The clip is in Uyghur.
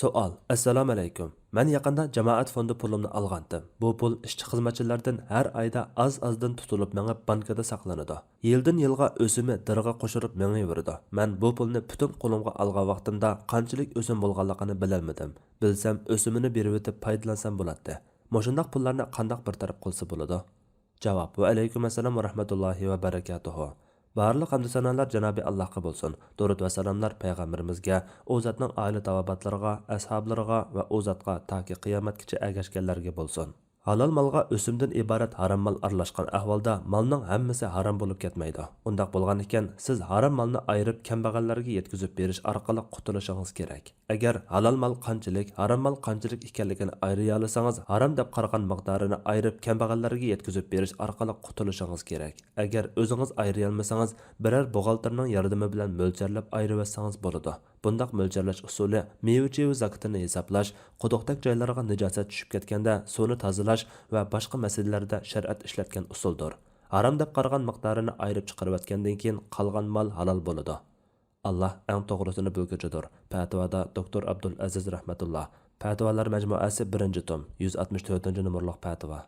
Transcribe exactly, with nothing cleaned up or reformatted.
سوئال. ئەسسالامۇئەلەيكۇم. مەن يېقىندا جامائەت فوندى پۇلۇمنى ئالغانتىم. بۇ پۇل ئىشچى-خىزمەتچىلەردىن ھەر ئايدا ئاز-ئازدىن تۇتۇلۇپ مېڭىپ بانكىدا ساقلىنىدۇ. يىلدىن يىلغا ئۆسۈمى دىرغا قوشۇلۇپ مېڭىۋېرىدۇ. مەن بۇ پۇلنى پۈتۈن قولۇمغا ئالغان ۋاقتىمدا قانچىلىك ئۆسۈم بولغانلىقىنى بىلەلمىدىم. بىلسەم، ئۆسۈمىنى بېرىۋېتىپ پايدىلانسام بولاتتى. مۇشۇنداق پۇللارنى قانداق بىر تەرەپ قىلسا بولىدۇ؟ جاۋاب. ۋەئەلەيكۇم ئەسسالام ۋەرەھمەتۇللاھى ۋەبەرىكاتۇھۇ. بارلىق ھەمدۇ سانالار جانابى ئاللاھقا بولسۇن. دۇرۇت ۋە سالاملار پەيغەمبىرىمىزگە، ئۇ زاتنىڭ ئائىلە تاۋابىئاتلىرىغا، ئەسھابلىرىغا ۋە ئۇ زاتقا تاكى قىيامەتكىچە ئەگەشكەنلەرگە بولسۇن. ھالال مالغا ئۆسۈمدىن ئىبارەت ھارام مال ئارىلاشقان ئەھۋالدا مالنىڭ ھەممىسى ھارام بولۇپ كەتمەيدۇ. ئۇنداق بولغانىكەن، سىز ھارام مالنى ئايرىپ كەمبەغەللەرگە يەتكۈزۈپ بېرىش ئارقىلىق قۇتۇلۇشىڭىز كېرەك. ئەگەر ھالال مال قانچىلىك، ھارام مال قانچىلىك ئىكەنلىكىنى ئايرىيالىسىڭىز، ھارام دەپ قارىغان مىقدارىنى ئايرىپ كەمبەغەللەرگە يەتكۈزۈپ بېرىش ئارقىلىق قۇتۇلۇشىڭىز كېرەك. ئەگەر ئۆزىڭىز ئايرىيالمىسىڭىز، بىرەر بوغالتىرنىڭ ياردىمى بىلەن مۆلچەرلەپ ئايرىۋەتسىڭىز بولىدۇ. بۇنداق مۆلچەرلەش ئۇسۇلى مېۋە-چېۋە زاكىتىنى ھېسابلاش، قۇدۇقتەك جايلارغا نىجاسەت چۈشۈپ كەتكەندە سۇنى تازىلاش ۋە باشقا مەسىلىلەردە شەرىئەت ئىشلەتكەن ئۇسۇلدۇر. ھارام دەپ قارىغان مىقدارىنى ئايرىپ چىقىرىۋەتكەندىن كېيىن قالغان مال ھالال بولىدۇ. ئاللا ئەڭ توغرىسىنى بىلگۈچىدۇر. پەتىۋادا دوكتور ئابدۇل ئەزىز رەھمەتۇللا. پەتىۋالار مەجمۇئەسى، بىرىنچى توم، يۈز ئاتمىش تۆتىنچى نومۇرلۇق پەتىۋا.